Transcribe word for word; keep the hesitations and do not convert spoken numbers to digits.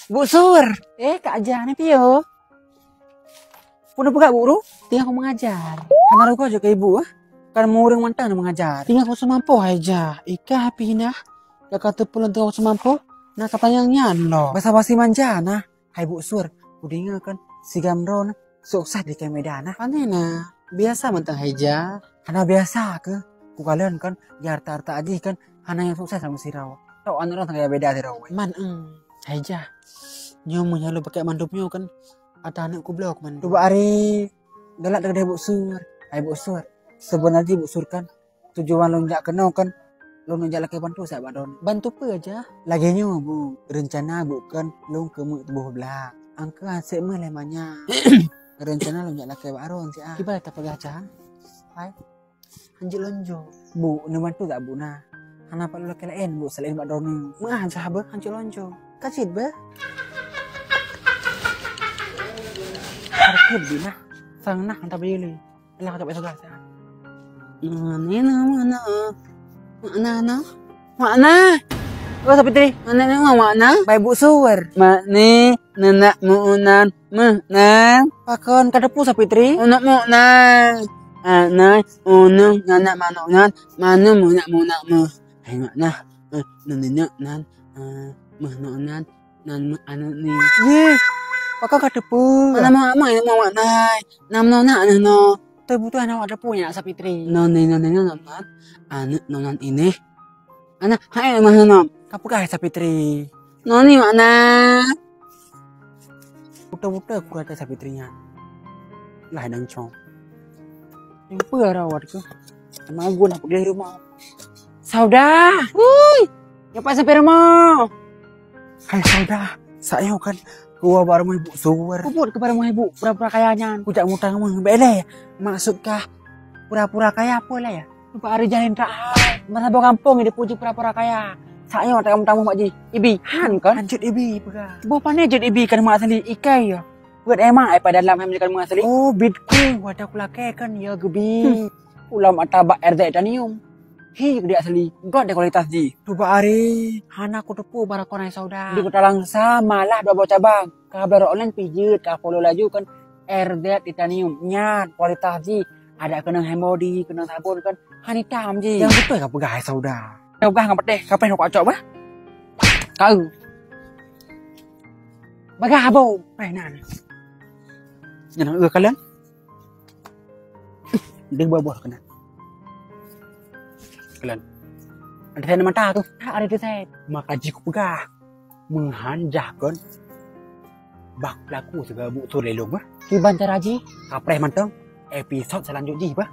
Bu Sur. Eh, Kak Jah, ni piye? Peue neupeugah, Bu Ru? Teungoh mengajar. Hana rugoe jeuet keu ibu, eh? Kan meureueng mantong na mengajar. Teungoh kosong mampoh hai Jah. Ika hapi nah. Ka ka teupeu lôn teungoh kosong mampoh. Na ka tanyong nyan lo. Basa-basi manja nah. Hai Bu Sur, kudeungoe kan si Gamro na sukses di Medan na. Pane na? Biasa mantong hai Jah. Hana biasa keuh. Kukalon kan, di harta-harta jih kan hana nyang sukses lam sidroe. Tok aneuk lôn sagai beda sidroe. Man, em, hai Jah. Nyoe meunyoe lôn pakai mandum nyoe kan, ata aneuk kubloe mandum. Cuba ari galak deh Bu Sur. Hai Bu Sur, sebenarnya Bu Sur kan, tujuan lôn jak keunoe kan, lôn jak lakée bantu siat bak droeneuh. Bantu peue Jah? Lagée nyoe Bu, reuncana Bu kan lôn keu meutuboh blah. Angkeu hasé meuh lé manyang. Reuncana lôn jak lakée bak droeneuh siat. Kiban tapeugah Jah? Hai. Hanjeuet lôn jok. Bu, neubantu tak Bu na? Hana pat lôn lakée laén Bu, selain bak droeneuh. Meuah Jah beuh, hanjeuet lôn jok. Ka cit beuh. Hareukeut bi nah. Sang nah hantar bayeue lé. Alah ka bak saudara. Mana na, mana? Mana na? Mana? Oh, Sapitri, mana na, mana? Bai Bu Sur. Mana? Neunak meunan meuh nan. Pakon ka teupeu Sapitri? Uneuk meuh nan. Anai, uneuk nan nak manok nan, manok meuh nak meuh nak meuh. Hai mak nah, eh, nan nenek nan, eh, meuh nok nan, nan meuh aneuk ni. Yeh, pakon ka teupeu? Mana mak mak nak mak nai. Nam no nak neh no. Teubutuh aneuk teupeu nyak Sapitri. Non ni, non ni, non nan. Aneuk non nan ini. Aneuk hai mah non. Ka peugah Sapitri. Non ni mak nan. Buta-buta ku rata Sapitri nyan. Lah dan cong. Nyang peue rawat ke? Sama aku nak pergi rumah. Sauda. Hui. Nyapa sampai rumah? Hai Sauda, saya kan keluar baru ibu suwar. Kubut ke baru ibu pura-pura kaya nyan. Kujak mutang mah beleh. Maksud kah pura-pura kaya apa lah ya? Lupa hari jalan tak hai. Masa bawa kampung ini puji pura-pura kaya. Saya tak kamu tamu mak ji. Ibi han kan? Lanjut ibi pegang. Boh pané jut ibi kan mak sendiri ikai ya. Buat emang ai pada dalam hai menjelaskan mak sendiri. Oh, Bitcoin wadah kulakeh kan ya gebi. Ulam atau bak R Z titanium. Hi dia asli. God dia kualitas ji. Tuba ari hana kutepu barakon ai sauda. Di Kota Langsa malah dua boh cabang. Ka bela online pijeut ka follow laju kan R Z titanium. Nyan kualitas ji. Ada kenang hand body, kenang sabun kan. Han hitam ji. Yang betul ka peugah ai sauda. Peugah ngan peuteh, kapeh nak cok bah. Kau. Bagah abo. Eh nan. Nyan eh kalian. Deng buah-buah kena. Kalian. Ada saya mata tu. Tak ada tu saya. Maka ji kupeugah. Meuhan jah kon. Bah pelaku segala buktu lelong bah. Kiban cara ji. Kapreh mantong. Episod selanjut jih bah.